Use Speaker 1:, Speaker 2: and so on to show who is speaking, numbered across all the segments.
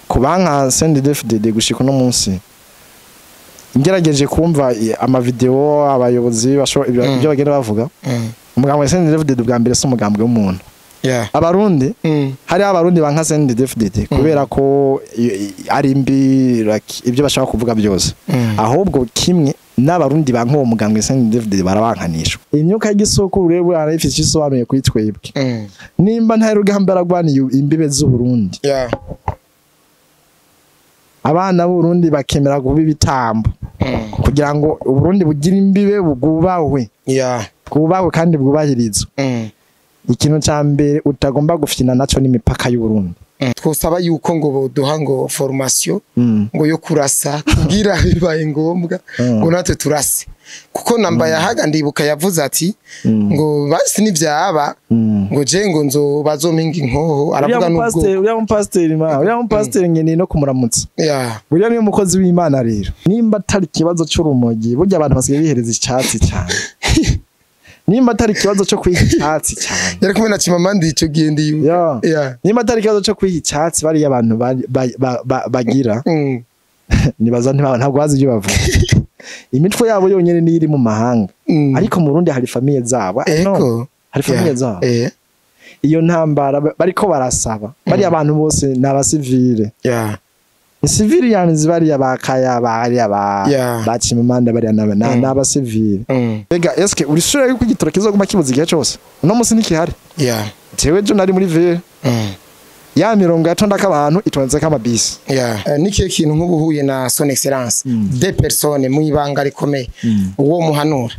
Speaker 1: Ku banka CNDD-FDD gushika uno munsi, ngerageje kumva amavideo abayobozi ibyo bagenda bavuga, umugambwe wa CNDD-FDD bwa mbere si umugambwe w'umuntu. Abarundi, hariho abarundi banka CNDD-FDD kubera ko ari mbi, like, ibyo bashaka kuvuga byose. Ahubwo kimwe n'abarundi banka uwo mugambwe CNDD-FDD, barabankanishwa imyuka y'igisokuru. Rero buriya ifite icyo isobanuye kuri twebwe. Nimba nta rugamba yaragwaniye imbibe z'Uburundi, abana b'Uburundi bakemera kuba ibitambo kugira ngo Uburundi bugire imbibe, bwubahwe, bwubahwe kandi bwubahirizwe. Ikintu ca mbere utagomba gufyina naco n'imipaka y'Uburundi.
Speaker 2: Twosaba yuko ngo boduha ngo formation ngo yo kurasa, kugira bibaye ngombwa ngo natwe turase, kuko namba yahaga ndibuka yavuze ati ngo basi nivyaba ngo je ngo nzo bazompinga inkoho, aravuga n'ubwo.
Speaker 1: Uriya mupasiteri ma, uriya mupasiteri ngeneye no kumuramutsa. Buriya niyo mukozi w'Imana. Rero nimba atari ikibazo c'urumogi, burya abantu basigaye bihereza icatsi cyane, nimba atari ikibazo cyo kwiha icatsi cyane.
Speaker 2: Yari kumwe na Chimamanda ico gihe, ndibuka.
Speaker 1: Nimba atari ikibazo cyo kwiha icatsi bariya abantu bagira, nibaza ntabwo bazi ibyo bavuga. Imitwe yabo yonyene niyo iri mu mahanga, ariko mu Burundi hari famille zabo. No, hari famille zabo. Iyo ntambara bariko barasaba, bariya abantu bose ni abasivile, ni civilians. Bariya ba Kaya, bariya ba ba Chimamanda, bariya n'abasivile. Ega eske uri sure yuko igitoro kizoguma kibuze igihe cose? Uno munsi ntikihari. Jewe ejo nari muri ville, ya mirongo yatondako abantu itondetseko amabisi.
Speaker 2: Nikihe kintu nk'ubu uhuye na Son Excellence de personne mu ibanga rikomeye uwo muhanura?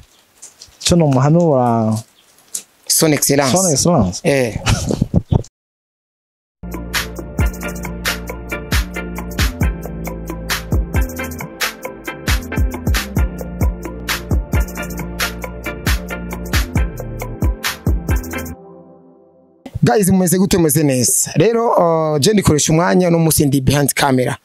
Speaker 1: Ico nomuhanura?
Speaker 2: Son Excellence.
Speaker 1: Son Excellence.
Speaker 2: Guys, mumeze gute? Mumeze neza? Rero je ndikoresha umwanya no munsi ndi behind camera.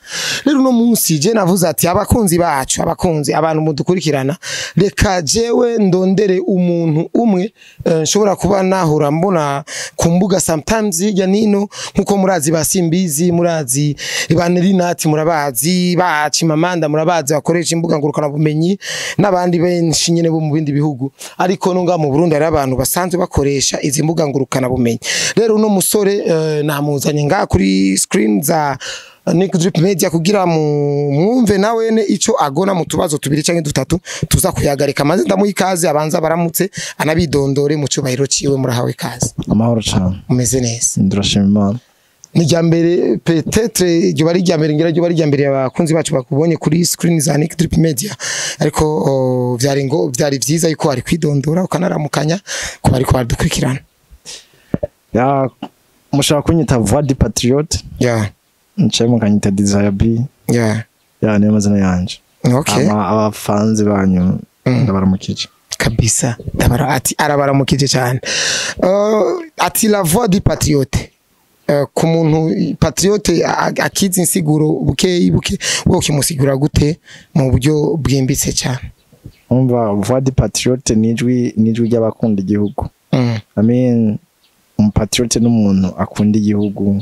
Speaker 2: Rero uno munsi je navuze ati abakunzi bacu, abakunzi, abantu mudukurikirana, reka jewe ndondere umuntu umwe nshobora kuba nahora mbona ku mbuga sometimes hirya nino, nkuko murazi ba Simbizi, murazi ba Nerinati, murabazi ba Chimamanda, murabazi bakoresha imbuga ngurukana bumenyi n'abandi benshi nyene bo mu bindi bihugu, ariko no ngaha mu Burundi hari abantu basanzwe bakoresha izi mbuga ngurukana bumenyi. Rero uno musore namuzanye ngaha kuri screen za Nick Drip Media kugira mu mwumve nawene ico agona mu tubazo tubiri canke dutatu tuza kuyagarika, maze ndamuha ikaze abanza baramutse anabidondore mu cubahiro ciwe. Murahawe ikaze.
Speaker 1: Amahoro cane.
Speaker 2: Umeze neza?
Speaker 1: Ndurashima Imana.
Speaker 2: Ni irya mbere, peut-être ryo bari irya mbere, ngira ryo bari irya mbere abakunzi bacu bakubonye kuri screen za Nick Drip Media, ariko vyari ngo vyari vyiza yuko wari kwidondora ukanaramukanya ku bariko baradukurikirana.
Speaker 1: Ya, mushobora kunyita Voix du Patriote, ncaye mukanyita Desire B. Ya, niyo mazina yanje. Abafanzi banyu ndabaramukije.
Speaker 2: Kabisa, ndabara ati arabaramukije cyane. Ati la Voix du Patriote. Ku muntu patriote akizi insiguro buke buke, wowe ukimusigura gute mu buryo bwimbitse cyane?
Speaker 1: Umva, Voix du Patriote ni ijwi ry'abakunda igihugu. I mean, umupatriote n'umuntu akunda igihugu,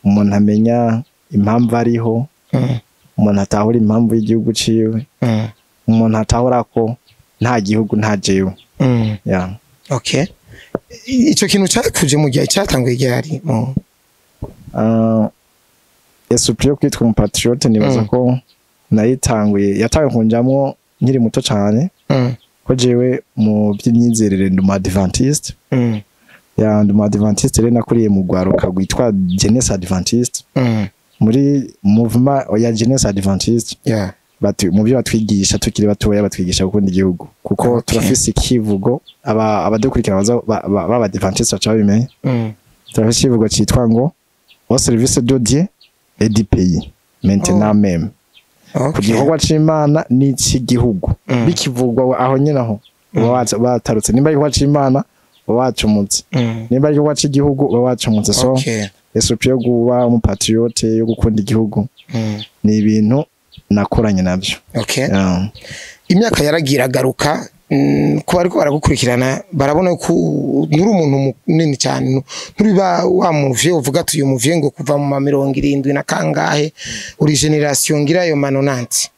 Speaker 1: umuntu amenya impamvu ariho, umuntu atahura impamvu y'igihugu ciwe, umuntu atahura ko nta gihugu nta jewe. Yeah.
Speaker 2: Okay, ico kintu cyakuje mu gihe cyatanguye ryari mu
Speaker 1: Esprit yo kwitwa umupatriote, nibaza ko nayitanguye, yatanguye kunjamwo nkiri muto cane, ko jewe mu by'imyizerere ndi umu Adventiste. Ya, ndi umu Adventiste. Rero nakuriye mu rwaruka rwitwa Jeunesse Adventiste, muri mouvement ya Jeunesse Adventiste. Bati mu byo batwigisha tukiri batoya, batwigisha gukunda igihugu, kuko turafise ikivugo, aba abadukurikira baza baba Adventiste baca babimenya. Turafise ikivugo citwa ngo "Au service de Dieu et du pays maintenant même", ku gikorwa c'Imana n'ic'igihugu. Bikivugwa aho nyene, aho uba watarutse. Nimba ari igikorwa c'Imana uba wacumutse, nimba ari igikorwa c'igihugu uba wacumutse. So esprit yo kuba umupatriote, yo gukunda igihugu, ni ibintu nakuranye navyo.
Speaker 2: Imyaka yaragira agaruka. Kuba ariko baragukurikirana, barabona ko nturi umuntu munini cyane, nturi ba wa muvye uvuga ati uyu muvye ngo kuva mu ma 70 na kangahe, uri génération ngira ayo ma 90,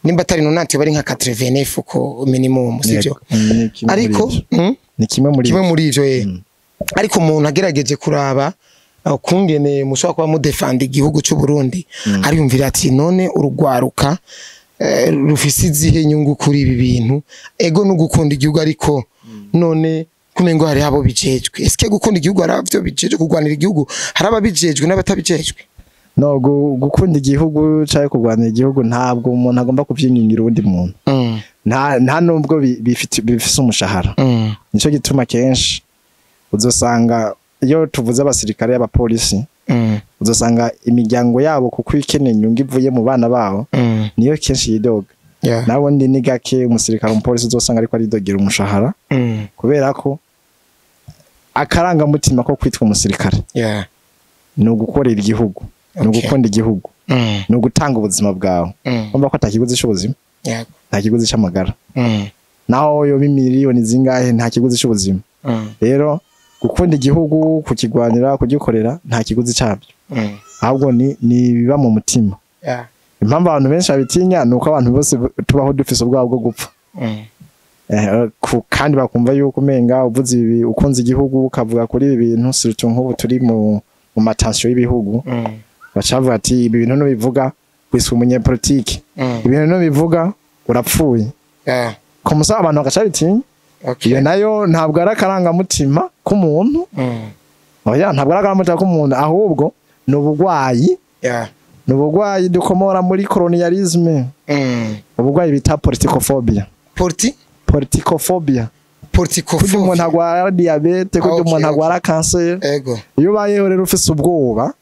Speaker 2: nimba atari 90 bari nka 89 uko minimum, sivyo?
Speaker 1: Ni kimwe muri
Speaker 2: Ariko
Speaker 1: ivyo. Ni kimwe muri
Speaker 2: kimwe
Speaker 1: ivyo.
Speaker 2: muri ivyo, ariko umuntu agerageje kuraba ukungene mushobora kuba mudefanda igihugu cy'u Burundi, ariyumvira ati none urugwaruka rufise izihe nyungu kuri ibi bintu? Ego, no gukunda igihugu, ariko none kumengo hari abo bijejwe. Eske gukunda igihugu hari abavyo bijejwe? Kurwanira igihugu hari ababijejwe n'abatabijejwe?
Speaker 1: No, gukunda igihugu cyangwa kurwanira igihugu, ntabwo umuntu agomba kuvyingingira uwundi muntu. Nta nubwo bifise umushahara. Nico gituma kenshi uzosanga iyo tuvuze abasirikare, abapolisi, uzosanga imiryango yabo, kuko ikeneye inyungu ivuye mu bana babo, niyo kenshi yidoga. Nawe ndi ni gake umusirikare, umupolisi uzosanga ariko aridogera umushahara, kubera ko akarangamutima ko kwitwa umusirikare ni ugukorera igihugu, ni ugukunda igihugu, ni ugutanga ubuzima bwawe. Urumva ko atakiguzi c'ubuzima, nta kiguzi c'amagara. Naho yoba imiliyoni zingahe, nta kiguzi c'ubuzima. Rero gukunda igihugu, kukigwanira, kugikorera, nta kiguzi cabyo, ahubwo ni ibiba mu mutima. Impamvu abantu benshi babitinya ni uko abantu bose tubaho dufise ubwoba bwo gupfa. Kandi bakumva yuko umenga uvuze ibi, ukunze igihugu, ukavuga kuri ibi bintu, surtout nk'ubu turi mu ma tensions y'ibihugu, baca bavuga ati ibi bintu nubivuga wiswe umunyepolitike, ibintu nubivuga urapfuye. Comme ça abantu bagaca babitinya. Iyo nayo ntabwo ari akarangamutima k'umuntu. Oya, ntabwo ari akarangamutima k'umuntu, ahubwo ni ubugwayi. Ni ubugwayi dukomora muri colonialisme, ubugwayi bita politicophobia.
Speaker 2: Politi
Speaker 1: Politicophobia. Kurya umuntu
Speaker 2: Politicophobia.
Speaker 1: agwara diabète, kurya umuntu agwara kanseri. Iyo ubayeho rero ufise ubwoba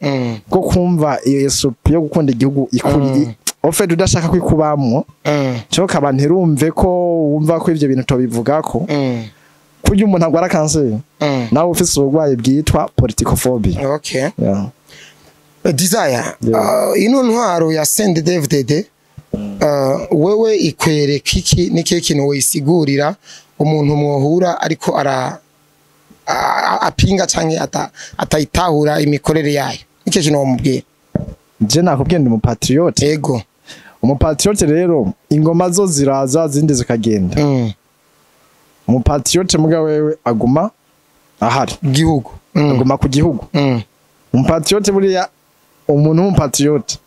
Speaker 1: bwo kumva iyo esprit yo gukunda igihugu ikuri, au fait udashaka kwikubamwo, cyo kaba ntirumve ko wumva ko ivyo bintu tobivugako. Kurya umuntu agwara kanseri, nawe ufise uburwayi bwitwa politicophobia. Yeah.
Speaker 2: Desire, ino ntwaro ya CNDD-FDD, wewe ikwereka iki? N'ikihe kintu wisigurira umuntu mwohura ariko ara apinga canke atayitahura imikorere yayo? N'ikihe kintu womubwira?
Speaker 1: Je nakubwiye, ndi umupatriote. Umupatriote rero, ingoma zo ziraza zindi zikagenda. Umupatriote muga wewe aguma ahari.
Speaker 2: Gihugu.
Speaker 1: Aguma ku gihugu. Umupatriote buriya, umuntu w'umupatriote,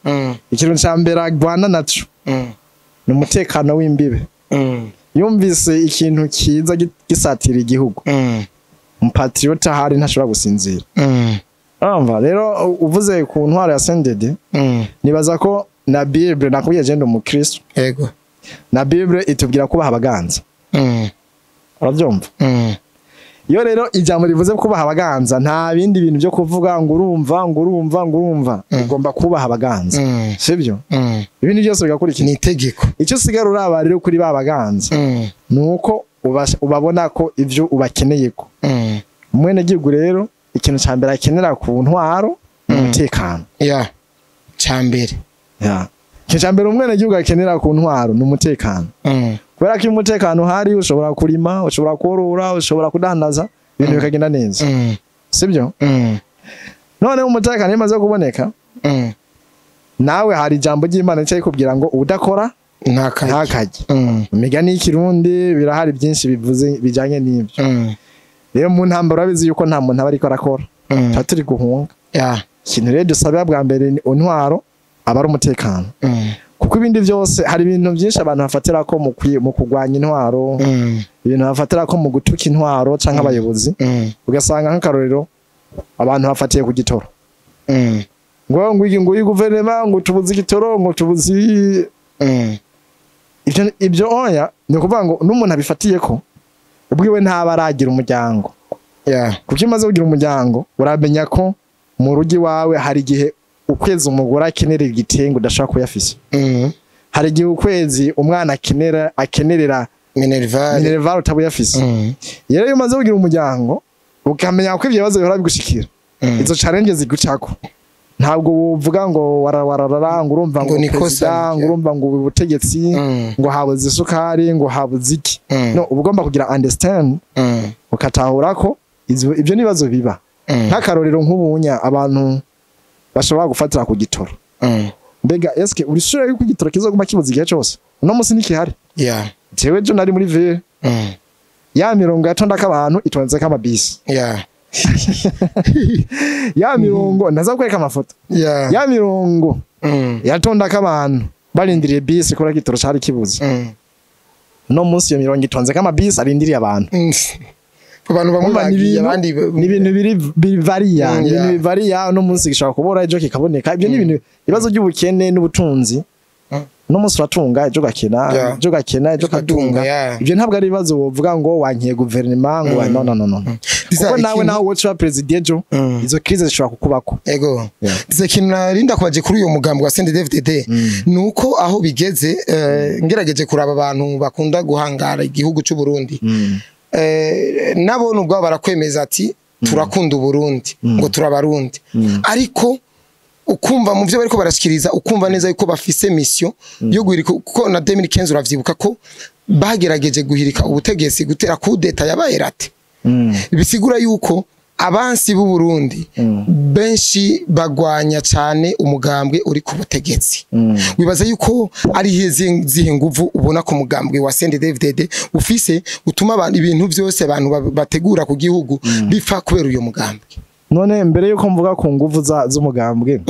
Speaker 1: ikintu ca mbere agwana naco ni umutekano w'imbibe. Yumvise ikintu kiza gisatira igihugu, umupatriote ahari ntashobora gusinzira. Urumva rero, uvuze ku ntwaro ya CNDD, nibaza ko na Bible, nakubwiye je ndi umukristo, na Bible itubwira kubaha abaganza. Urabyumva? Iyo rero ijambo rivuze kubaha abaganza, nta bindi bintu byo kuvuga ngo urumva, ngo urumva, ngo urumva, ugomba kubaha abaganza, sibyo? Ibindi byose bigakurikira.
Speaker 2: Ni itegeko.
Speaker 1: Icyo usigara uraba rero kuri ba baganza ni uko ubabona ko ibyo ubakeneye ko umwene gihugu rero, ikintu cya mbere akenera ku ntwaro ni umutekano.
Speaker 2: Ya, cambere.
Speaker 1: Ya. Ikintu cya mbere umwene gihugu akenera ku ntwaro ni umutekano, kubera ko iyo umutekano uhari ushobora kurima, ushobora korora, ushobora kudandaza, ibintu bikagenda neza, sibyo? Noneho umutekano iyo umaze kuboneka, nawe hari ijambo ry'Imana rica rikubwira ngo udakora
Speaker 2: Ntakajye.
Speaker 1: ntakajye. Mu migani y'ikirundi birahari byinshi bivuze bijyanye n'ibyo. Rero mu ntambara urabizi yuko nta muntu aba ariko arakora, tuba turi guhunga. Ikintu rero dusabira bwa mbere ni intwaro aba ari umutekano, kuko ibindi byose, hari ibintu byinshi abantu bafatira ko mu kurwanya intwaro, ibintu bafatira ko mu gutuka intwaro canke abayobozi. Ugasanga nk'akarorero abantu bafatiye ku gitoro, ngo iyi guverinoma ngo tubuze igitoro, ngo tubuze ibyo. Oya, ni ukuvuga ngo n'umuntu abifatiye ko ubwiwe ntaba aragira umuryango, kuko iyo umaze kugira umuryango uramenya ko mu rugo iwawe hari igihe ukwezi umugore akenera igitenge udashobora kuyafisa, hari igihe ukwezi umwana akenerera
Speaker 2: Minerval.
Speaker 1: Minerval utaba uyafise. Rero iyo umaze kugira umuryango, ukamenya ko ibyo bibazo bihora bigushikira, izo challenge zigucako, Ntabwo wovuga ngo warawarara, ngo urumva ngo
Speaker 2: Ngo ni kosa,
Speaker 1: perezida, ngo urumva ngo ubutegetsi, ngo habuze isukari, ngo habuze iki. No, uba ugomba kugira understand, ukatahura ko ibyo nibazo biba. Nk'akarorero, nk'ubunya abantu bashobora gufatira ku gitoro. Mbega eske uri sure yuko igitoro kizoguma kibuze igihe cyose? Uno munsi ntikihari. Jewe jo nari muri ville, ya mirongo yatondako abantu itondetseko amabisi. Ya mirongo, ndaza kwereka amafoto, ya mirongo yatondako abantu barindiriye bisi kubera ko igitoro cari kibuze. Uno munsi iyo mirongo itonzeko amabisi arindiriye abantu.
Speaker 2: Abantu bamwe
Speaker 1: Urumva ni
Speaker 2: bagiye,
Speaker 1: ibintu,
Speaker 2: abandi
Speaker 1: ni ibintu biri bivariya, ni ibintu bivariya. Uno munsi gishobora kubura, ejo kikaboneka. Ibyo ni ibintu, ibibazo by'ubukene n'ubutunzi. Uno munsi uratunga, ejo ugakena, ejo ugakena, ejo
Speaker 2: ukatunga,
Speaker 1: ukatunga. Ibyo ntabwo ari ibibazo wovuga ngo wankiye guverinoma, ngo no, no, no, no, kuko nawe nawe woca uba perezida ejo, izo crise zishobora kukubako.
Speaker 2: Ego.
Speaker 1: Yeah.
Speaker 2: Izo kintu narinda kubaje kuri uyu mugambi wa CNDD-FDD nuko aho bigeze, ngerageje kuraba abantu bakunda guhangara igihugu cy'u Burundi, nabo nubwo barakwemeza ati turakunda Uburundi, ngo turabarundi, ariko ukumva mu byo bariko barashikiriza, ukumva neza yuko bafise mission yo guhirika, kuko na 2015 uravyibuka ko bagerageje guhirika ubutegetsi, gutera coup d'état yabaye raté. Bisigura yuko abansi b'u Burundi benshi bagwanya cyane umugambwe uri ku butegetsi. Wibaza yuko ari zihe nguvu ubona ku mugambwe wa CNDD-FDD ufise utuma abantu ibintu byose abantu bategura ku gihugu bipfa kubera uyo mugambwe?
Speaker 1: None mbere yuko mvuga ku nguvu z'umugambwe,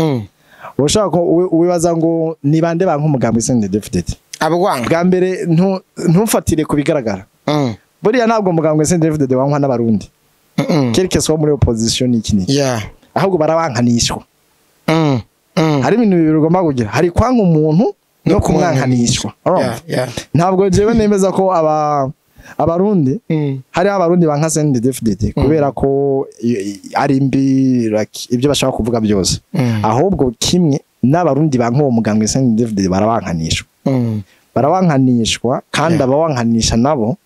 Speaker 1: ushaka ko wibaza ngo ni bande banka umugambwe CNDD-FDD?
Speaker 2: Abwanga.
Speaker 1: Bwa mbere, ntufatire ku bigaragara. Buriya ntabwo umugambwe CNDD-FDD wankwa n'Abarundi, quelque soit muri opposition n'iki n'iki, ahubwo barabankanishwa. Hari ibintu bibiri ugomba kugira: hari kwanga umuntu no kumwankanishwa. Urumva?
Speaker 2: Yeah.
Speaker 1: Ntabwo jewe nemeza ko aba Abarundi, hariho Abarundi banka CNDD-FDD kubera ko ari mbi, like, ibyo bashaka kuvuga byose. Ahubwo kimwe n'Abarundi banka uwo mugambwe CNDD-FDD, barabankanishwa. Barabankanishwa kandi abawankanisha nabo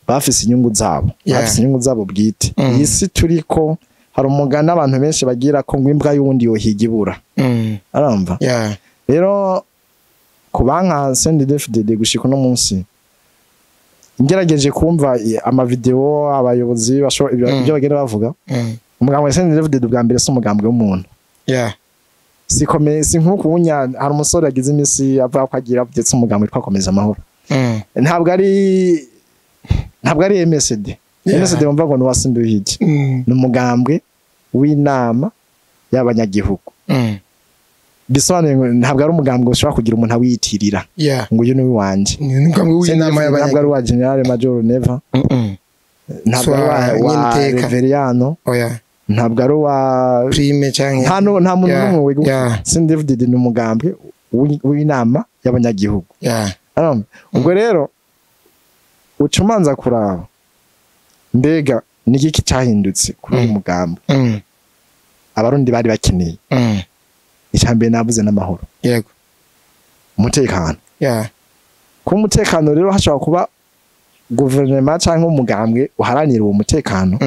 Speaker 1: bafise inyungu zabo, bafise inyungu zabo bwite. Iyi si turiko, hari umugani abantu benshi bagira ko ngo imbwa y'uwundi yohiga ibura. Arumva?
Speaker 2: Yeah.
Speaker 1: Rero ku banka CNDD-FDD gushika uno munsi, ngerageje kumva amavideo abayobozi ibyo bagenda bavuga, umugambwe wa CNDD-FDD bwa mbere si umugambwe w'umuntu. Sikome si nk'uko ubunya hari umusore yagize iminsi avuga ko agira ndetse umugambwe witwa Komeza Amahoro. Ntabwo ari MSD. MSD bumva ngo ni uwa Sinduhije. Ni umugambwe w'inama y'abanyagihugu. Bisobanuye ngo ntabwo ari umugambwe ushobora kugira umuntu awiyitirira ngo uyu ni uwanje.
Speaker 2: Ni umugambwe w'inama
Speaker 1: Ntabwo
Speaker 2: y'abanyagihugu.
Speaker 1: ari uwa General Major Neva, ntabwo ari
Speaker 2: Swa
Speaker 1: uwa
Speaker 2: Nyenteka.
Speaker 1: Reveriyano,
Speaker 2: Oya.
Speaker 1: ntabwo ari uwa
Speaker 2: Prime canke
Speaker 1: nta nta muntu n'umwe wega. CNDD-FDD ni umugambwe w'inama y'abanyagihugu. Urumva? Ubwo rero uca umanza kuraba mbega ni igiki cyahindutse kuri uyu mugambwe Abarundi bari bakeneye. Icya mbere navuze n'amahoro, umutekano. Kuba umutekano rero, hashobora kuba guverinoma cyangwa umugambwe uharanira uwo mutekano,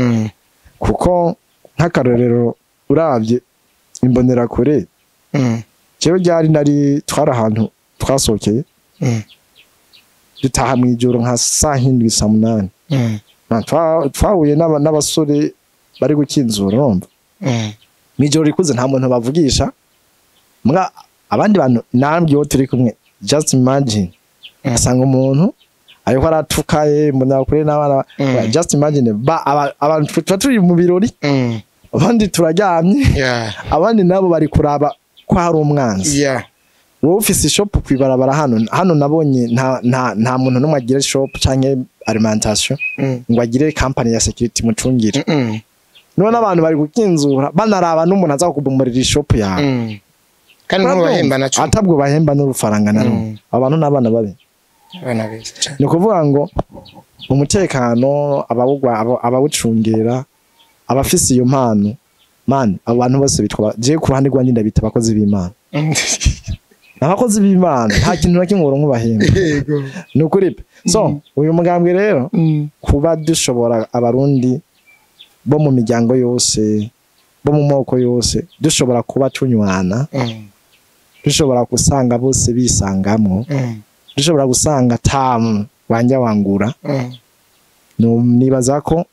Speaker 1: kuko nk'akarorero urabye Imbonerakure, jewe ryari nari twari ahantu twasohokeye, dutaha mu ijoro nka saa 7, saa 8. Twahuye n'abasore bari gukinzura, urumva, mw'ijoro rikuze, nta muntu bavugisha mbwa abandi bantu nambwiye uwo turi kumwe. Just imagine, asanga umuntu ariko aratuka ye mbona kure n'abana. Just imagine, abantu tuba turi mu birori, abandi turaryamye, abandi nabo bari kuraba ko hari umwanzi. Wowe ufise ishop kwibarabara hano hano, nabonye nta muntu n'umwe agira shop canke alimentation ngo agire company ya security mucungire. None abantu bari gukinzura, banaraba n'umuntu aza kukubomorera ishop yawe.
Speaker 2: Kandi ntubahemba naco.
Speaker 1: Atabwo bahemba n'urufaranga na rumwe. Abantu n'abana babi.
Speaker 2: Abana beza cane.
Speaker 1: Ni ukuvuga ngo umutekano abawugwa, abawucungera, abafise iyo mpano, man, abo bantu bose bitwa, je ku ruhande rwanjye ndabita abakozi b'Imana. Abakozi b'Imana nta kintu na kimwe woronka ubahemba. Ni ukuri pe. So uyu mugambwe rero, kuba dushobora Abarundi bo mu miryango yose bo mu moko yose dushobora kuba tunywana, dushobora gusanga bose bisangamwo, dushobora gusanga tamu wanja wangura. Nibaza ko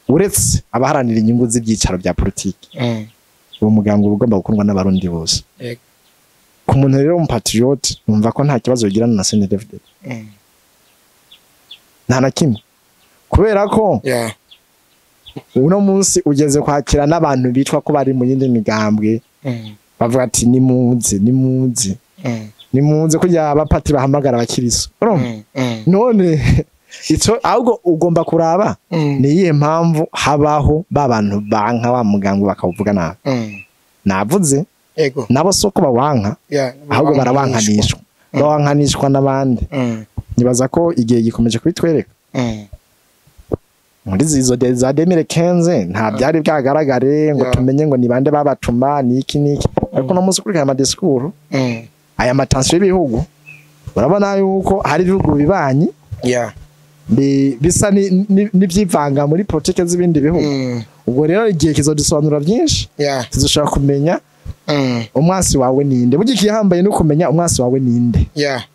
Speaker 1: uretse abaharanira inyungu z'ibyicaro bya politiki, uwo mugambwe uba ugomba gukundwa n'abarundi bose. Ku muntu rero w'umupatriote, numva ko nta kibazo bigirana na CNDD-FDD, nta na kimwe, kubera ko uno munsi ugeze kwakira n'abantu bitwa ko bari mu yindi migambwe, bavuga ati nimuze, nimuze, nimuze, kugira abapatiri bahamagara abakiriso. Urumva? None ico ahubwo ugomba kuraba ni iyihe mpamvu habaho ba bantu banka wa mugambwe bakawuvuga nabi. Navuze nabo soko bawanka, ahubwo barawankanishwa, bawankanishwa n'abandi. Nibaza ko igihe gikomeje kubitwereka. Muri zizo za 2015 nta byari bwagaragare ngo tumenye ngo ni bande babatuma niki niki, ariko no munsi ukurikira amadisikuru, aya ma tensions y'ibihugu, urabona yuko hari ibihugu bibanyi bisa n'ibyivanga muri politike z'ibindi bihugu. Ubwo rero igihe kizodusobanura byinshi, tuzoshobora kumenya umwansi wawe ninde. Burya ikihambaye no kumenya umwansi wawe ninde.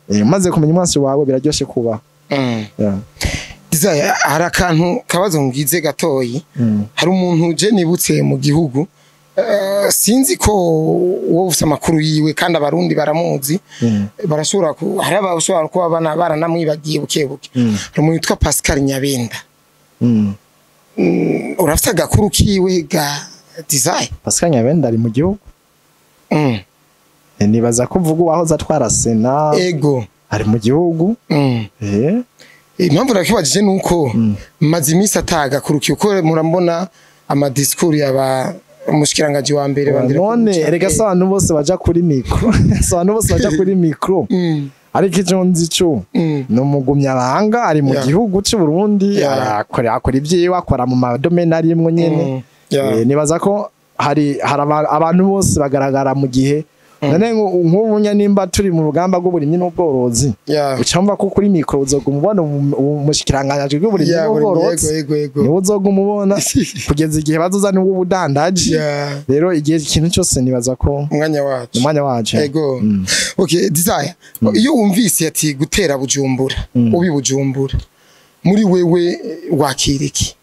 Speaker 1: Umaze kumenya umwansi wawe biraryoshe kubaho.
Speaker 2: Desire, hari akantu kabazo ngize gatoyi. Hari umuntu je nibutse mu gihugu, sinzi ko wowe ufite amakuru yiwe, kandi abarundi baramuzi, barashobora hari abashobora kuba baranamwibagiye buke buke. Hari umuntu witwa Pascal Nyabenda. Urafite agakuru kiwe ga Desire?
Speaker 1: Pascal Nyabenda ari mu gihugu. Nibaza ko uvuga uwahoze atwara Sena.
Speaker 2: Ego.
Speaker 1: Ari mu gihugu.
Speaker 2: Impamvu nakibajije nuko maze iminsi atagakuru kiwe, kuko murambona amadisikuru yaba umushikiranganji wa mbere bandira.
Speaker 1: None erega si abantu bose baja kuri micro, si abantu bose baja kuri micro. Ariko ico nzi co ni umugumyabanga, ari mu gihugu c'u Burundi, arakora, akora ibyiwe, akora mu ma domaines arimwo nyene. Nibaza ko hari abantu bose bagaragara mu gihe. None nk'ubu nimba turi mu rugamba rw'uburimyi n'ubworozi, ucamva ko kuri micro uzoguma ubona umushikiranganji bw'uburimyi n'ubworozi,
Speaker 2: yego yego
Speaker 1: niwe uzoguma ubona kugeza igihe bazoza n'uw'ubudandaji. Rero igihe ikintu cyose nibaza ko
Speaker 2: umwanya wacu
Speaker 1: umwanya wacu.
Speaker 2: Ego. Okay, Desire, iyo wumvise ati gutera Bujumbura, ubi Bujumbura, muri wewe wakira iki?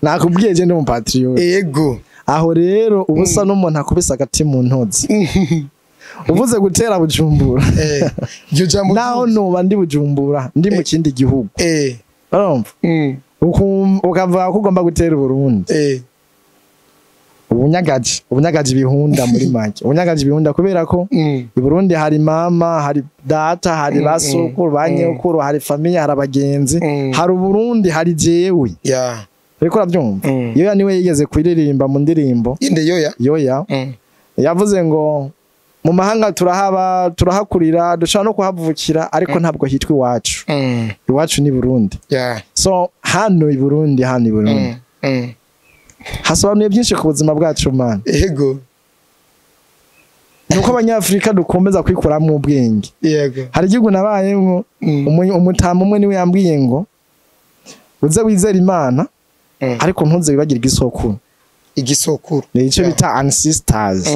Speaker 1: Nakubwiye, je ndi umupatriote. Aho rero uba usa n'umuntu akubise agati mu ntozi uvuze gutera Bujumbura.
Speaker 2: Iryo jambo.
Speaker 1: Naho noba ndi Bujumbura, ndi mu kindi gihugu, urumva, ukavuga ko ugomba gutera Uburundi, ubunyagaji bihunda, muri make ubunyagaji bihunda, kubera ko i Burundi hari mama, hari data, hari ba sokuru, ba nyokuru, hari famille, hari abagenzi, hari Uburundi, hari jewe. Uriko urabyumva? Yoya niwe yigeze kuririmba mu ndirimbo.
Speaker 2: Inde yoya?
Speaker 1: Yoya. Yavuze ngo mu mahanga turahaba, turahakurira, dushobora no kuhavukira, ariko ntabwo hitwa iwacu. Iwacu ni Burundi. So hano i Burundi, hano i Burundi hasobanuye byinshi ku buzima bwacu, man. Nuko abanyafurika dukomeza kwikuramo ubwenge. Hari igihugu nabayemwo, umutama umwe niwe yambwiye ngo uze wizere Imana, ariko ntuze wibagirwe isokuru.
Speaker 2: Igisokuru.
Speaker 1: Ni icyo bita ancestors.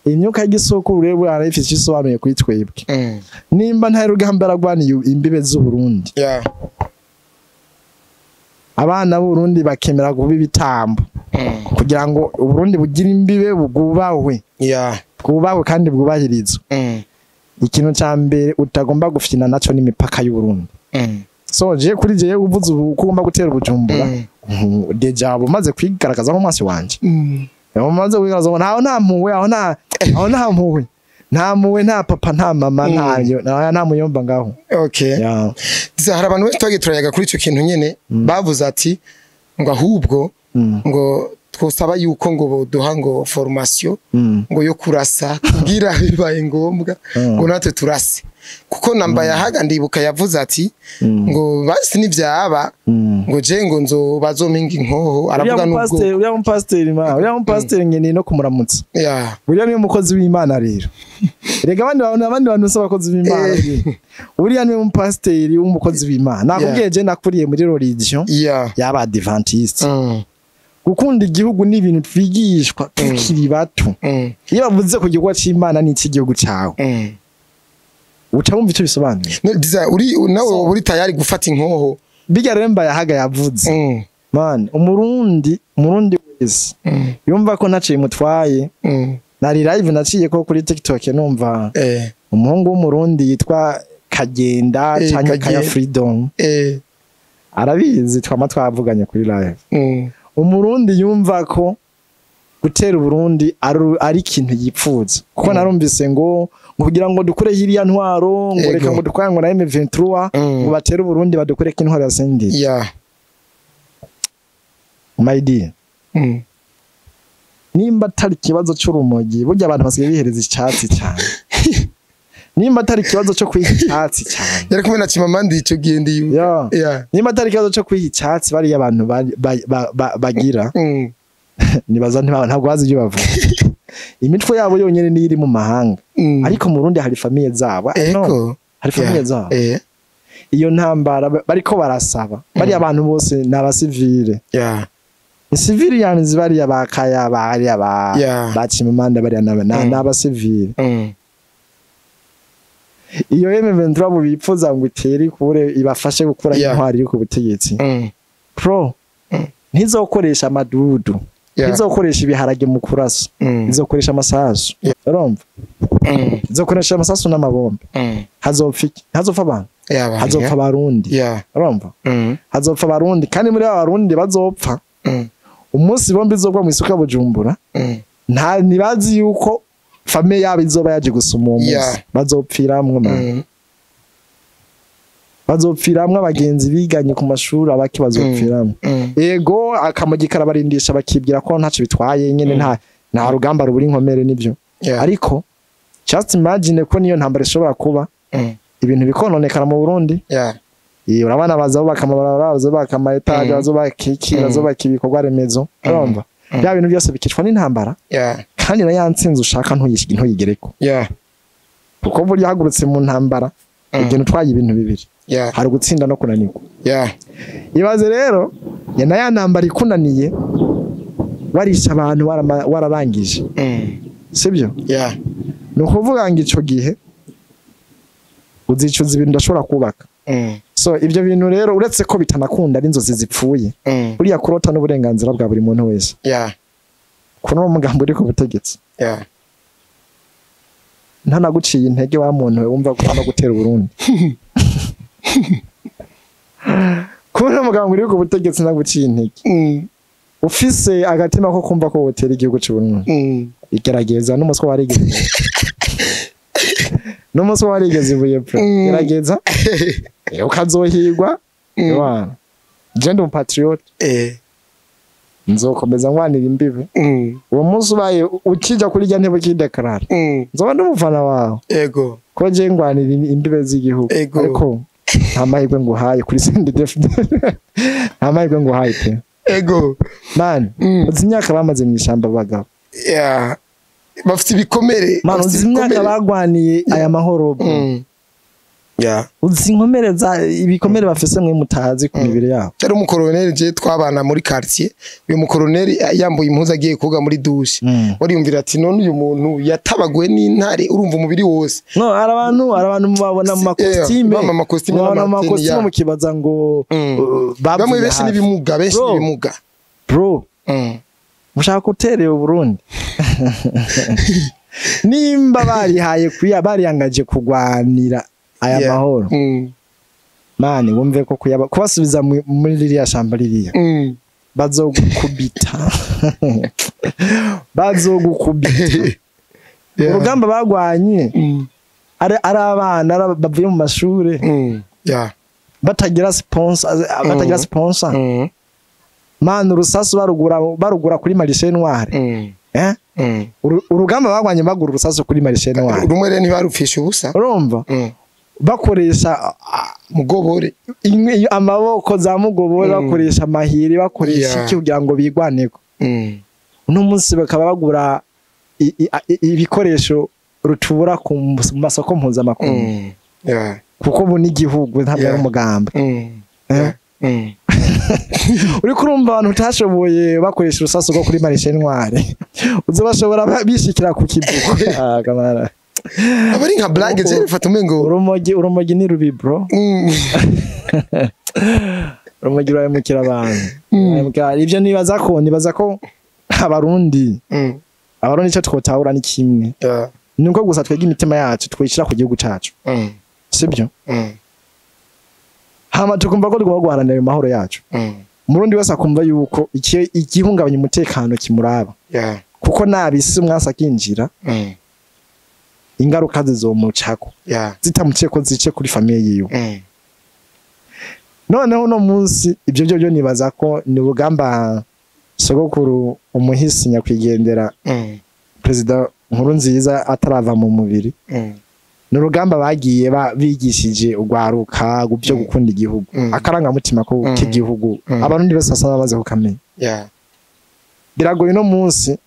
Speaker 1: Imyuka y'igisokuru rero buriya ifite icyo isobanuye kuri twebwe. Nimba nta rugamba yaragwaniye imbibe z'Uburundi, abana b'Uburundi bakemera kuba ibitambo kugira ngo Uburundi bugire imbibe, bwubahwe, bwubahwe kandi bwubahirizwe, ikintu cya mbere utagomba gufina naco n'imipaka y'Uburundi. So je kuri jewe, uvuze ubu ko ugomba gutera Bujumbura, déjà uba umaze kwigaragaza nk'umwasi wanje. Umaze kwigaragaza ngo ntaho nta mpuhwe aho, nta aho, nta mpuhwe, nta mpuhwe, nta papa, nta mama, nta muyomba ngaho.
Speaker 2: Okay. Sasa hari abantu benshi twagiye turayaga kuri ico kintu nyene, bavuze ati ngo ahubwo ngo twosaba yuko ngo boduha ngo formation ngo yo kurasa, kugira bibaye ngombwa ngo natwe turase, kuko namba yahaga ndibuka yavuze ati ngo basi nivyaba ngo je ngo nzo bazominga inkoho, aravuga
Speaker 1: Uriya
Speaker 2: nubwo
Speaker 1: mupasiteri, uriya mupasiteri ma, uriya mupasiteri ngeneye no kumuramutsa. Uriya niwe mukozi w'Imana rero. Rega abandi bantu si abakozi b'Imana. Uriya niwe mupasiteri w'umukozi w'Imana. Nakubwiye, je nakuriye muri religion y'aba Adventiste. Gukunda igihugu ni ibintu twigishwa tukiri bato. Iyo bavuze ku gikorwa c'Imana ni icy'igihugu cyawe, uca wumva icyo bisobanuye.
Speaker 2: No, Desire, uri nawe woba uri tayari gufata inkoho?
Speaker 1: Bijya rero Mbayahaga yavuze, man, Umurundi wese yumva ko ntaco bimutwaye. Nari live naciye ko kuri TikTok, numva umuhungu w'Umurundi yitwa Kagenda canke Kaya
Speaker 2: Kagenda.
Speaker 1: Freedom, arabizi, twama twavuganye kuri live. Umurundi yumva ko gutera Uburundi ari ikintu yipfuza, kuko narumvise ngo kugira ngo dukure hiriya ntwaro, ngo reka ngo dukore ngo na M23, ngo batere Uburundi badukureko intwaro ya CNDD. My dear, nimba atari ikibazo c'urumogi, burya abantu basigaye bihereza icyatsi cyane, nimba atari ikibazo cyo kwiha icyatsi cyane.
Speaker 2: Yari kumwe na Chimamanda ico gihe, ndibuka.
Speaker 1: Nimba atari ikibazo cyo kwiha icyatsi bariya abantu bagira, nibaza ntabwo bazi ibyo bavuga. Imitwe yabo yonyine niyo iri mu mahanga, ariko mu Burundi hari famille zabo. No, hari famille zabo. Iyo ntambara bariko barasaba, bariya abantu bose ni abasivile, ni civilians. Bariya ba Kaya, bariya ba ba Chimamanda, bariya ni abasivile. Iyo M23 mu bipfuza ngo itere ikure, ibafashe gukura intwari iri ku butegetsi, pro, ntizokoresha amadudu, ntizokoresha ibiharage mu kurasa, izokoresha amasasu. Urumva? Izokoresha amasasu n'amabombe. Hazopfa iki? Hazopfa abantu.
Speaker 2: Yeah,
Speaker 1: Hazopfa Abarundi. Urumva? Hazopfa Abarundi, kandi muri aba Barundi bazopfa, umunsi bombe izogwa mu isoko ya Bujumbura, nta ntibazi yuko famille yabo izoba yaje gusuma uwo munsi. Bazopfiramwo, man. Bazopfiramwo abagenzi biganye ku mashuri, abaki bazopfiramwo. Ego, akamogi karabarindisha, bakibwira ko ntaco bitwaye nyene, nta rugamba rubura inkomere, nivyo. Ariko just imagine ko niyo ntambara ishobora kuba, ibintu bikononekara mu Burundi. Urabona bazubaka amabarabara, bazubaka ama étages, bazubaka iki, bazubaka ibikorwa remezo. Urumva, bya bintu byose bikicwa n'intambara. Kandi na ya ntsinzi ushaka ntuyigereko, kuko burya uhagurutse mu ntambara, ugenda utwaye ibintu bibiri: hari ugutsinda no kunanirwa. Ibaze rero ya na ya ntambara ikunaniye, warisha abantu, wararangije, sibyo? Ni ukuvuga ngo ico gihe uzicuza ibintu udashobora kubaka. So ibyo bintu rero, uretse ko bitanakunda, ari inzozi zipfuye. Buriya kurota n'uburenganzira bwa buri muntu wese. Kuno umugambi uri ku butegetsi, ntanaguciye intege, wa muntu we wumva ko ugomba gutera Uburundi, kubona umugambi uri ku butegetsi ntaguciye intege, ufise agatima ko kumva ko wotera igihugu c'Uburundi, igerageza n'umuswa warigeze, n'umuswa warigeze ibuye pro. Gerageza, ukazohigwa. Wana, je ndi umupatriote, nzokomeza ngwanira imbibe. Uwo munsi ubaye ukija kuri rya ntebe ukidekarara, nzoba ndi umufana wawe, ko je ngwanira imbibe z'igihugu. Ariko nta mahirwe nguhaye kuri CNDD-FDD, nta mahirwe nguhaye pe. Man, uzi imyaka bamaze mu ishyamba, abagabo?
Speaker 2: Yeah. Bafite ibikomere.
Speaker 1: Man,
Speaker 2: Bafite
Speaker 1: uzi imyaka
Speaker 2: ibikomere.
Speaker 1: bagwaniye aya mahoro, bro? Uzi inkomere za ibikomere bafise mwe mutazi ku mibiri yabo?
Speaker 2: Yari umukoroneri je twabana muri quartier. Uyu mukoroneri yambuye impuzu agiye koga muri douche. Wariyumvira ati: "None uyu muntu yatabaguwe n'intare?" Urumva umubiri wose.
Speaker 1: No, hari abantu mubabona mu makositime,
Speaker 2: bama amakositime
Speaker 1: mubabona mu
Speaker 2: n'amateni,
Speaker 1: makositime, mukibaza ngo bavuye
Speaker 2: Bamwe benshi
Speaker 1: hafi.
Speaker 2: n'ibimuga, benshi
Speaker 1: Bro.
Speaker 2: n'ibimuga.
Speaker 1: Bro, mushaka guterera Uburundi? Nimba barihaye kuya, bariyangaje kugwanira aya mahoro, man, wumve ko kuyaba kubasubiza muri ririya shamba ririya, bazogukubita, bazogukubita. Urugamba bagwanye ari abana, ari bavuye mu mashure, batagira sponsor, batagira sponsor. Man, urusasu barugura kuri marché noir. Urugamba bagwanye bagura urusasu kuri marché noir.
Speaker 2: Rumwe rero ntibarupfisha ubusa.
Speaker 1: Urumva, bakoresha
Speaker 2: Mugobore.
Speaker 1: Amaboko za mugobore, bakoresha amahiri, bakoresha iki kugira ngo bigwaneko. Uno munsi bakaba bagura ibikoresho rutura ku mu masoko mpuzamakungu, kuko ubu n'igihugu ntabwo ari umugambi. Uriko urumva abantu utashoboye bakoresha urusasu rwo kuri Marché Noire, uzobashobora bishikira ku kivuko? Ah, kamara.
Speaker 2: Aba ari nka blague, je bifata umengo
Speaker 1: Urumogi ni rubi, bro. Urumogi rurahemukira abantu. Ivyo nibaza ko abarundi abarundi icyo twotahura ni kimwe, nuko gusa twega imitima yacu twishira ku gihugu cacu, sibyo? Hama tukumva ko tugomba guharanira ayo mahoro yacu. Umurundi wese akumva yuko igihungabanya umutekano kimuraba, kuko nabisi umwasi akinjira, ingaruka zizomucako, zitamuciye ko zice kuri famille yiwe. Noneho uno munsi ibyo byo nibaza ko ni urugamba sogokuru umuhisi nyakwigendera Perezida Nkurunziza atarava mu mubiri, ni urugamba bagiye bigishije urwaruka byo gukunda igihugu, akarangamutima ko k'igihugu. Abarundi bose basa n'abamaze kukamenya. Biragoye uno munsi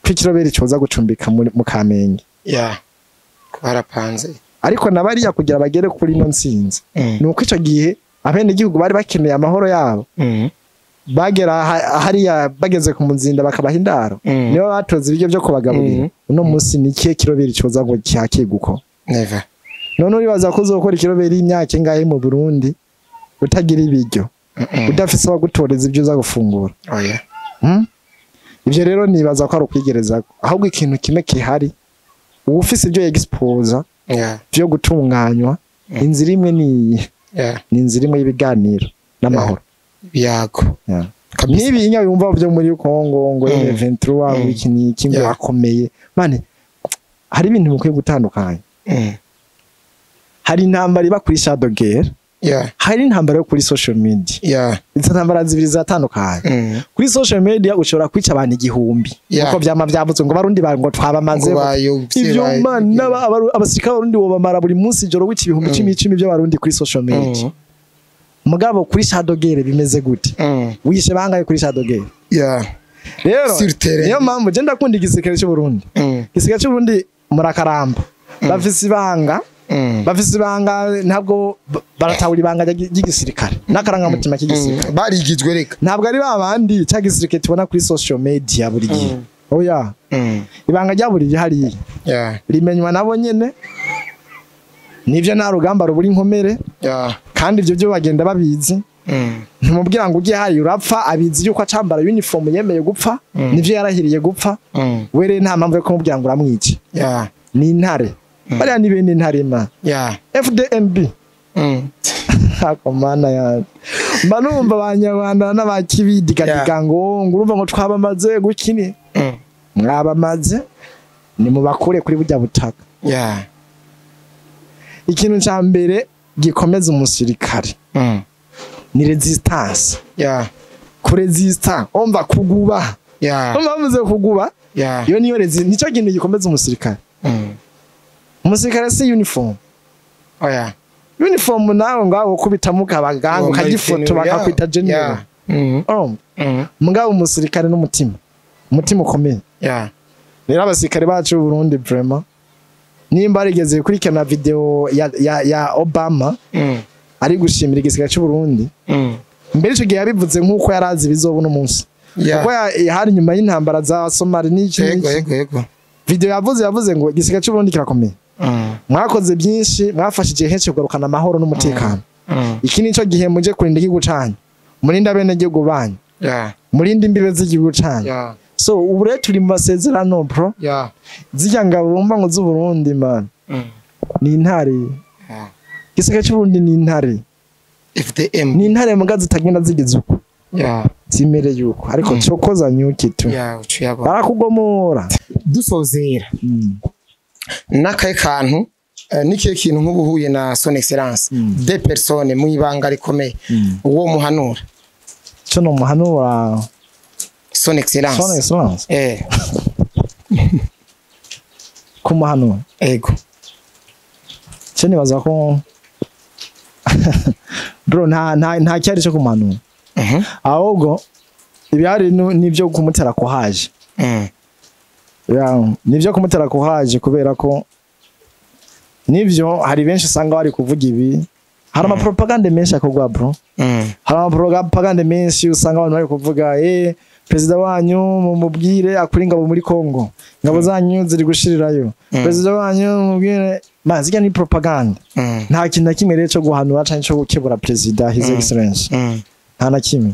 Speaker 1: ko ikiroberi coza gucumbika mu Kamenge.
Speaker 2: Yeah, harapanze.
Speaker 1: Ariko na bariya kugira bagere kuri ino ntsinzi, ni uko ico gihe abenegihugu bari bakeneye amahoro yabo, bagera hariya bageze ku Muzinda bakabaha indaro, nibo batoze ibiryo byo kubagaburira. Uno munsi ni ikihe kiroberi coza ngo cyakirwe uko?
Speaker 2: Never.
Speaker 1: None uribaza ko uzokora ikiroberi y'imyaka ingahe mu Burundi utagira ibiryo, udafise abagutoreza ibyo uza gufungura?
Speaker 2: Oya.
Speaker 1: Ivyo rero nibaza ko ari ukwigereza. Ahubwo ikintu kimwe kihari, uwufise ibyo exposa vyo gutunganywa, inzira imwe niyi, ni inzira imwe y'ibiganiro n'amahoro.
Speaker 2: Ibiyago. Kabisa.
Speaker 1: Nibi inya yumva byo muri Kongo ngo M23, ngo iki n'iki, ngo akomeye mane, hari ibintu mukwiye gutandukanya. Hari intambara iba kuri shadow guerre, hari intambara yo kuri social media. Izo ntambara zibiri ziratandukanye. Kuri social media ushobora kwica abantu 1000, nkuko vyama vyavuzwe ngo Barundi ngo twabamaze.
Speaker 2: Ngo bayobye.
Speaker 1: Ivyo man, abasirikare b'Abarundi bobamara buri munsi ijoro, wica 10,000 by'Abarundi kuri social media. Mugabo kuri shadow guerre bimeze gute? Wishe bangaye kuri shadow guerre? Rero
Speaker 2: Sur terrain.
Speaker 1: niyo mpamvu je ndakunda igisirikare cy'u Burundi. Igisirikare cy'u Burundi murakaramba, bafise ibanga. Bafise ibanga, ntabwo baratahura ibanga ry'igisirikare n'akarangamutima k'igisirikare.
Speaker 2: Barigizwe reka.
Speaker 1: Ntabwo ari ba bandi cya gisirikare tubona kuri social media buri gihe, oya. Ibanga ryabo riri hariya, rimenywa nabo nyene. Nivyo, nta rugamba rubura inkomere, kandi ivyo byo bagenda babizi. Ntumubwira ngo ugiye hariya urapfa, abizi yuko acambara uniform yemeye gupfa, nivyo yarahiriye gupfa. We rero nta mpamvu yo kumubwira ngo uramwice. Ni intare bariya, ni bene intare ma. FDNB. Ako mana yanjye, mba numva abanyarwanda n'abakibidigadiga ngo urumva ngo twabamaze gukini. Mwabamaze nimubakure kuri burya butaka. Ikintu ca mbere gikomeza umusirikare ni resistance, kuresista, umva, kuguba. Umva, bavuze kuguba. Iyo niyo nico kintu gikomeza umusirikare. Umusirikare si uniform.
Speaker 2: Oya.
Speaker 1: Uniform nawe ngaho ukubitamo ukabaganga ukagifoto bakakwita general. Urumva? Mugabo umusirikare n'umutima, umutima ukomeye. Rero abasirikare bacu b'u Burundi vraiment, nimba barigeze gukurikirana video ya Obama ari gushimira igisirikare cy'u Burundi, mbere ico gihe yabivuze nk'uko yari azi bizoba uno munsi, kuko hari nyuma y'intambara za Somali n'iki n'iki.
Speaker 2: Yego yego.
Speaker 1: Video yavuze ngo igisirikare cy'u Burundi kirakomeye, mwakoze byinshi, mwafashije henshi kugarukana amahoro n'umutekano. Iki nico gihe muje kurinda igihugu canyu, murinde abenegihugu banyu, murinde imbibe z'igihugu canyu. So ubu rero turi mu masezerano, bro. Zirya ngabo bumva ngo z'Uburundi, man, ni intare. Igisirikare cy'Uburundi ni intare.
Speaker 2: FDM.
Speaker 1: Ni intare muga zitagenda zigize uko, zimereye uko, ariko cokoza nyuki tu.
Speaker 2: Yeah, ucuyabona.
Speaker 1: Barakugomora.
Speaker 2: Dusozera. N'akahe kantu, n'ikihe kintu nk'ubu uhuye na Son Excellence de personne mu ibanga rikomeye uwo muhanura?
Speaker 1: Cyo no muhanura?
Speaker 2: Son Excellence.
Speaker 1: Son Excellence?
Speaker 2: Eh.
Speaker 1: Kumuhanura?
Speaker 2: Ego.
Speaker 1: Cyo nibaza ko, bro, nta cyari cyo kumuhanura. Ahubwo ibihari nibyo kumutera kuhaje. Ya, nibyo kumutera kuhaje, kubera ko nibyo hari benshi usanga bari kuvuga ibi, Hari amapropagande menshi akorwa, bro. Hari amapropagande menshi usanga abantu bari kuvuga: "Perezida wanyu mumubwire akuri ingabo muri Congo, ingabo zanyu ziri gushirirayo. Perezida wanyu mumubwire." Mazirya ni propaganda. Nta kintu na kimwe rero cyo guhanura canke cyo gukebura perezida, His Excellence, nta na kimwe.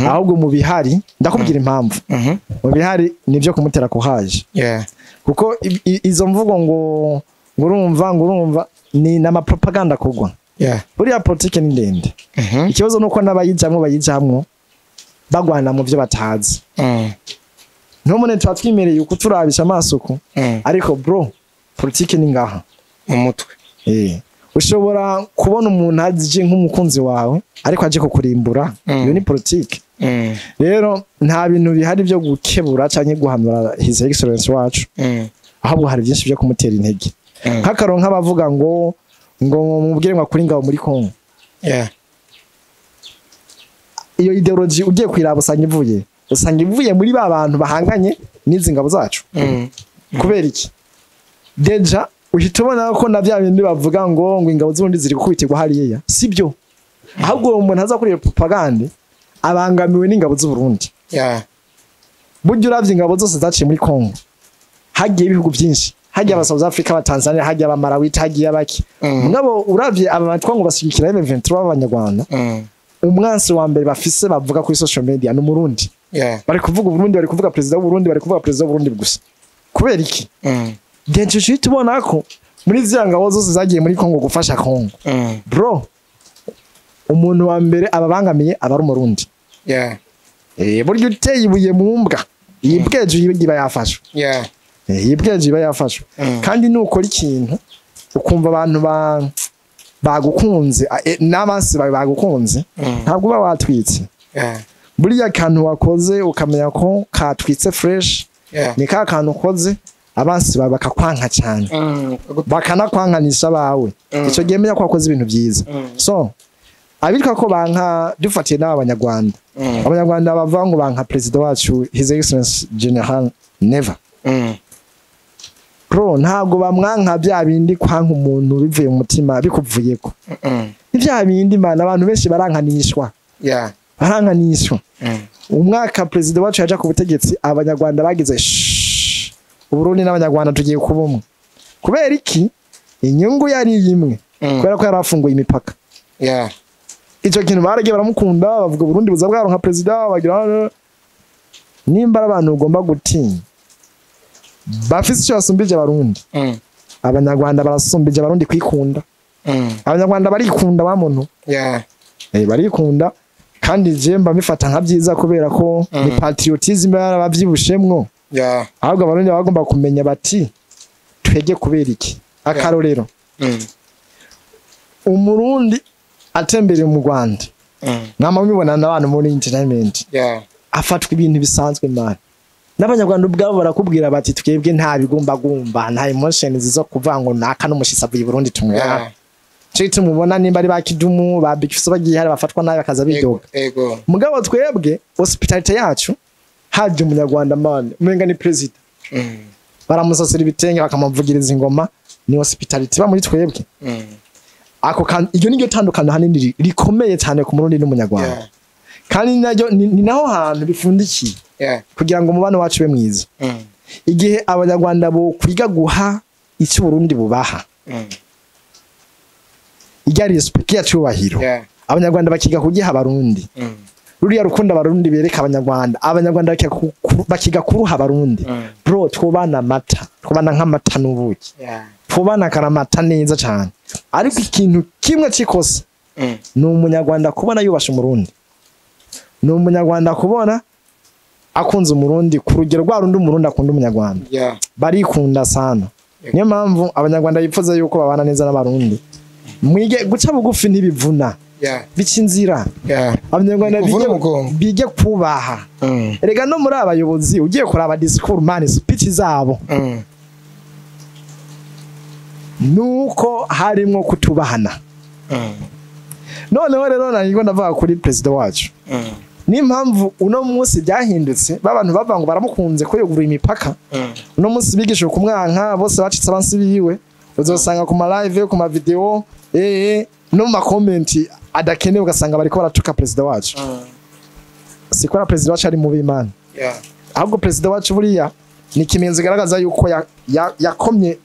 Speaker 1: Ahubwo mu bihari, ndakubwira impamvu, mu bihari nibyo kumutera kuhaje, kuko izo mvugo ngo urumva, ngo urumva, ni n'amapropaganda akorwa. Buriya politike ni ndende. Ikibazo nuko n'abayijamwo bayijamwo bagwana mu byo batazi. Ntumune tuba twimereye uko turabisha amaso uku, ariko bro, politike ni ngaha
Speaker 2: mu mutwe.
Speaker 1: Ushobora kubona umuntu aje nk'umukunzi wawe, ariko aje kukurimbura. Iyo ni politike. Rero nta bintu bihari byo gukebura canke guhanura His Excellence wacu, ahubwo hari byinshi byo kumutera intege. Nk'akaronka nk'abavuga ngo mubwire ngo akuri ingabo muri Congo, iyo ideology ugiye kuyiraba usanga ivuye muri ba bantu bahanganye n'izi ngabo zacu. Kubera iki? Déjà uhita ubona ko na bya bindi bavuga ngo ingabo z'ubundi ziri gukubitirwa hariya sibyo, ahubwo uwo muntu aza kuri iyo propagande abangamiwe n'ingabo z'Uburundi. Burya uravye ingabo zose zaciye muri Congo, hagiye ibihugu byinshi, hagiye aba South Africa, aba Tanzania, hagiye aba Malawi, hagiye abaki. Mugabo uravye aba batwa ngo bashyigikira M23 b'Abanyarwanda, umwansi wa mbere bafise bavuga kuri social media ni Umurundi. Bari kuvuga Uburundi, bari kuvuga perezida w'Uburundi, bari kuvuga perezida w'Uburundi gusa. Kubera iki? Déjà uhita ubona ko muri ziriya ngabo zose zagiye muri Congo gufasha Congo, bro, umuntu wa mbere ababangamiye aba ari Umurundi. Burya uteye ibuye mu mbwa, iyi bwejo iba yafashwe. Iyi bwejo iba yafashwe. Kandi nukora ikintu ukumva abantu bagukunze, n'abansi bawe bagukunze, ntabwo uba watwitse. Buriya kantu wakoze ukamenya ko katwitse fresh, ni ka kantu ukoze abansi bawe bakakwanka cyane, bakanakwankanisha abawe. Icyo gihe menya ko wakoze ibintu byiza. So abitwa ko banka, dufatiye n'aba Banyarwanda, Abanyarwanda bavuga ngo banka perezida wacu, His Excellence General Neva, bro, ntabwo bamwanka bya bindi kwanka umuntu bivuye mu mutima, bikuvuyeko. Ni bya bindi, mana, abantu benshi barankanishwa. Barankanishwa. Umwaka perezida wacu yaja ku butegetsi, Abanyarwanda bagize shhh, Uburundi n'Abanyarwanda tugiye kuba umwe. Kubera iki? Inyungu yari imwe, kubera ko yari afunguye imipaka. Icyo kintu baragiye baramukunda, bavuga Burundi buza bwaronka perezida. Bagira nimba ari abantu ugomba gutinya bafise icyo basumbije Abarundi, Abanyarwanda barasumbije Abarundi kwikunda. Abanyarwanda barikunda wa muntu. Barikunda, kandi je mba mbifata nka byiza kubera ko ni patriotisme yarabavyibushemwo. Ahubwo Abarundi baba bagomba kumenya bati twege kubera iki. Akarorero, Umurundi atembereye mu Rwanda, mwama mubibona n'abantu muri entertainment, afatwa ibintu bisanzwe, man. N'Abanyarwanda ubwabo barakubwira bati twebwe nta bigumbagumba, nta emotions zo kuvuga ngo naka n'umushitsi avuye i Burundi tumwe. Cyo tumubona nimba ari ba Kidumu, ba Big Fizzo bagiye hari bafatwa nabi bakaza bidoga. Mugabo twebwe hospitality yacu, haje Umunyarwanda, man, umenga ni president. Baramusasira ibitenge, bakamuvugiriza ingoma. Ni hospitality ba muri twebwe. Ako iryo niryo tandukano hanini rikomeye cyane ku Murundi n'Umunyarwanda. Kandi naryo ni naho hantu bifundikiye kugira ngo umubano wacu ube mwiza. Igihe Abanyarwanda bo kwiga guha icyo Burundi bubaha, irya respect ya cyubahiro, Abanyarwanda bakiga kugiha Abarundi, ruriya rukundo Abarundi bereka Abanyarwanda, Abanyarwanda bakiga kuruha Abarundi, bro, twobana amata, twobana nk'amata n'ubuki. Twobana akaramata neza cyane. Ariko ikintu kimwe cy'ikosa ni Umunyarwanda kubona yubasha Umurundi, ni Umunyarwanda kubona akunze Umurundi ku rugero rwa rundi Umurundi akunda Umunyarwanda. Barikunda sana. Niyo mpamvu Abanyarwanda bifuza yuko babana neza n'Abarundi. Mwige guca bugufi, ntibivuna, bica inzira. Abanyarwanda
Speaker 2: Bikuvuna
Speaker 1: bige,
Speaker 2: umugongo.
Speaker 1: bige kubaha. Erega no muri abayobozi ugiye kuraba discours, man, speech zabo, nuko harimwo kutubahana. Noneho rero nanjye ndavuga kuri perezida wacu, n'impamvu uno munsi byahindutse, babantu bavuga ngo baramukunze ko yuguruye imipaka, uno munsi bigishije kumwanka, bose bacitse abansi biwe. Uzosanga ku ma live, ku ma video. No mu ma comments adakenewe ugasanga bariko baratuka perezida wacu. Sikora perezida wacu ari mubi, man. Ahubwo perezida wacu buriya ni ikimenyetso kigaragaza yuko yakomye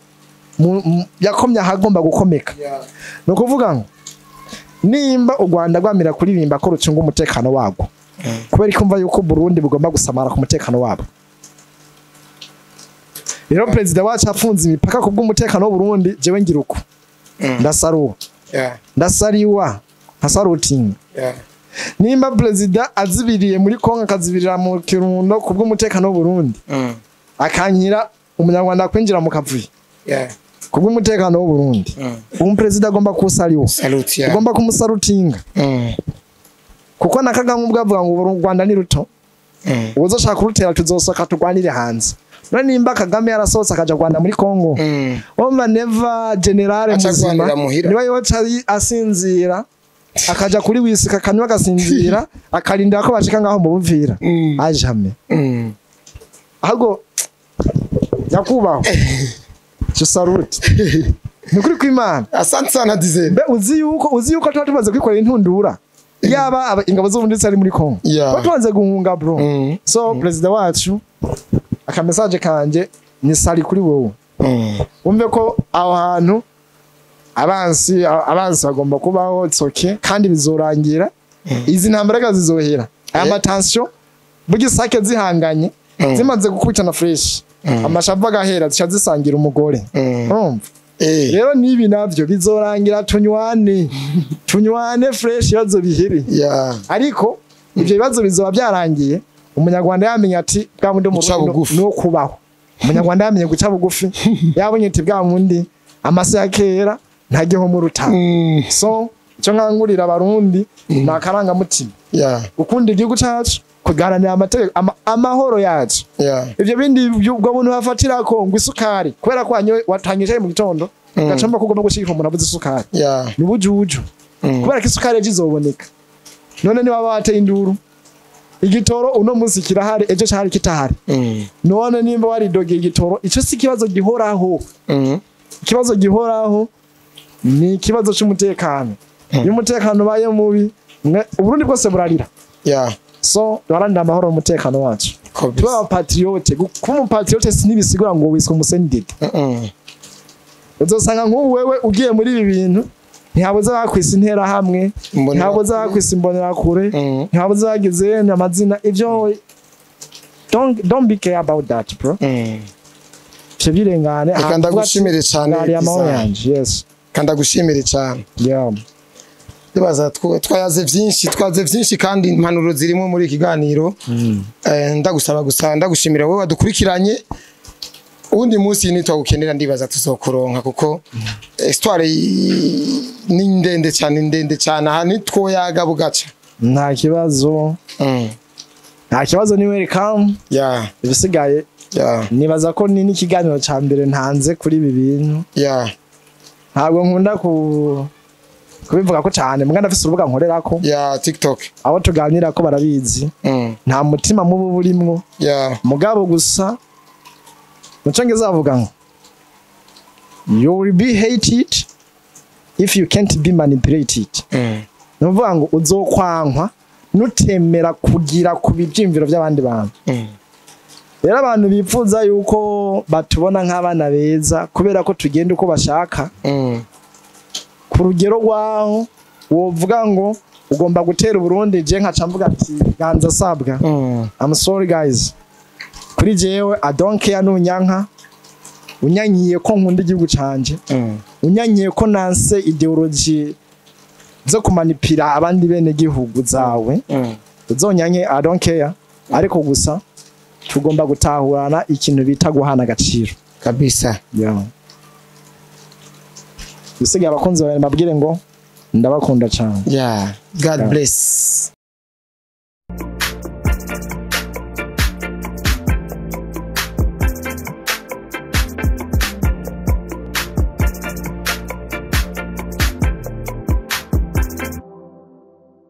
Speaker 1: yakomye ahagomba gukomeka. Ni ukuvuga ngo nimba u Rwanda rwamira kuririmba ko rucunga umutekano warwo, kubera ko umva yuko Burundi bugomba gusamara ku mutekano wabo, rero perezida wacu afunze imipaka ku bw'umutekano w'Uburundi, jewe ngira uko ndasaruwa, ndasariwa, nkasarutinga. Nimba perezida azibiriye muri Kongo, akazibirira mu Kirundo ku bw'umutekano w'Uburundi, akankira umunyarwanda kwinjira mu kavuyo ku bw'umutekano w'Uburundi, umu perezida agomba kusariwa.
Speaker 2: Salute, yeah.
Speaker 1: Ugomba kumusarutinga, kuko na Kagame ubwo avuga ngo u Rwanda ni ruto, uzoshaka kurutera tuzosoka turwanire hanze. None nimba Kagame yarasohotse akaja Rwanda muri Kongo, wumva Neva generale
Speaker 2: Aca
Speaker 1: muzima
Speaker 2: agwanira muhira.
Speaker 1: niba yoca asinzira akaja kuri wisika akanywa agasinzira, akarindira ko bashika ngaho mu Buvira, ajame. Ahubwo nyakubahwa, je salute, ni ukuri kw'Imana.
Speaker 2: Asante sana, Dizel.
Speaker 1: Mbe uzi yuko tuba tumaze kwikorera intundura yaba ingabo z'Uburundi zari muri Kongo, tuba tumaze guhunga, bro. So perezida wacu, aka message kanje ni salut kuri wowe. Wumve ko aho hantu abansi bagomba kubaho, it's okay, kandi bizorangira. Izi ntambara zizohera, aya ma tensions burya isake zihanganye, zimaze gukubitana fresh, amashavu agahera, zica zisangira umugore. Urumva?
Speaker 2: Eh.
Speaker 1: Rero nibi navyo bizorangira, tunywane, tunywane fresh, ibibazo bihere. Ariko ivyo bibazo bizoba byarangiye umunyarwanda yamenye ati bwa bundi
Speaker 2: Guca
Speaker 1: Umurundi
Speaker 2: bugufi.
Speaker 1: ni kubaho. Umunyarwanda yamenye guca bugufi, yabonye ati bwa bundi amase ya kera ntageho mu rutaro. So icyo nkangurira Abarundi ni akarangamutima, gukunda igihugu cacu, kuganira amategeko, amahoro yacu. Ivyo bindi ubwo buntu bafatirako ngo isukari, kubera ko wanyoye watangije mu gitondo, ugacamba ko ugomba gushigika umuntu abuze isukari, ni ubujuju. Kubera ko isukari ejo izoboneka. None niba wateye induru, igitoro uno munsi kirahari, ejo cahari kitahari. None nimba waridogeye igitoro, ico si ikibazo gihoraho. Ikibazo gihoraho ni ikibazo c'umutekano. Iyo umutekano ubaye mubi, Uburundi bwose burarira. So duharanire amahoro n'umutekano wacu.
Speaker 2: Kabisa.
Speaker 1: Tube aba patriotes. Kuba umu patriote ntibisigura ngo wiswe umusendede. Uzosanga nk'ubu wewe ugiye muri ibi bintu, ntihabuze bakwisa Interahamwe,
Speaker 2: Imbonerakure.
Speaker 1: ntihabuze bakwisa Imbonerakure, ntihabuze bagize amazina. Ivyo don't be care about that, bro. Ivyo birengane.
Speaker 2: Reka ndagushimire cane,
Speaker 1: Nari amahoro
Speaker 2: Desire.
Speaker 1: yanje, yes.
Speaker 2: Kandi ndagushimire cyane. Ndibaza twayaze byinshi, twaze byinshi, kandi impanuro zirimo muri iki kiganiro. Ndagusaba gusa, ndagushimira wowe wadukurikiranye. Uwundi munsi nitwagukenera ndibaza tuzokuronka, kuko histoire ni ndende cyane, ndende cyane, aha nitwoyaga bugaca.
Speaker 1: Nta kibazo. Nta kibazo, ni welcome. Ibisigaye nibaza ko ni n'ikiganiro ca mbere ntanze kuri ibi bintu. Ntabwo nkunda kubivuga ko cyane, mbwa ndafise urubuga nkorerako,
Speaker 2: Yeah, TikTok.
Speaker 1: abo tuganira ko barabizi. Nta mutima mubi burimwo. Mugabo gusa mu Cyongereza bavuga ngo "You will be hated if you can't be manipulated." Ni ukuvuga ngo uzokwankwa nutemera kugira ku bivyiyumviro by'abandi bantu. Rero abantu bifuza yuko batubona nk'abana beza kubera ko tugenda uko bashaka, ku rugero rwaho wovuga ngo ugomba gutera Uburundi, je nkaca mvuga ati ganza sabwa. I'm sorry guys, kuri jewe I don't care. Nunyanka, unyankiye ko nkunda igihugu canje, unyankiye ko nanse idéologie zo kumanipira abandi bene gihugu zawe, uzonyanke, I don't care. Ariko gusa tugomba gutahurana ikintu bita guhana agaciro.
Speaker 2: Kabisa.
Speaker 1: Yeah. Bisigaye abakunzi bawe mbabwire ngo ndabakunda cyane.
Speaker 2: Yeah, God bless.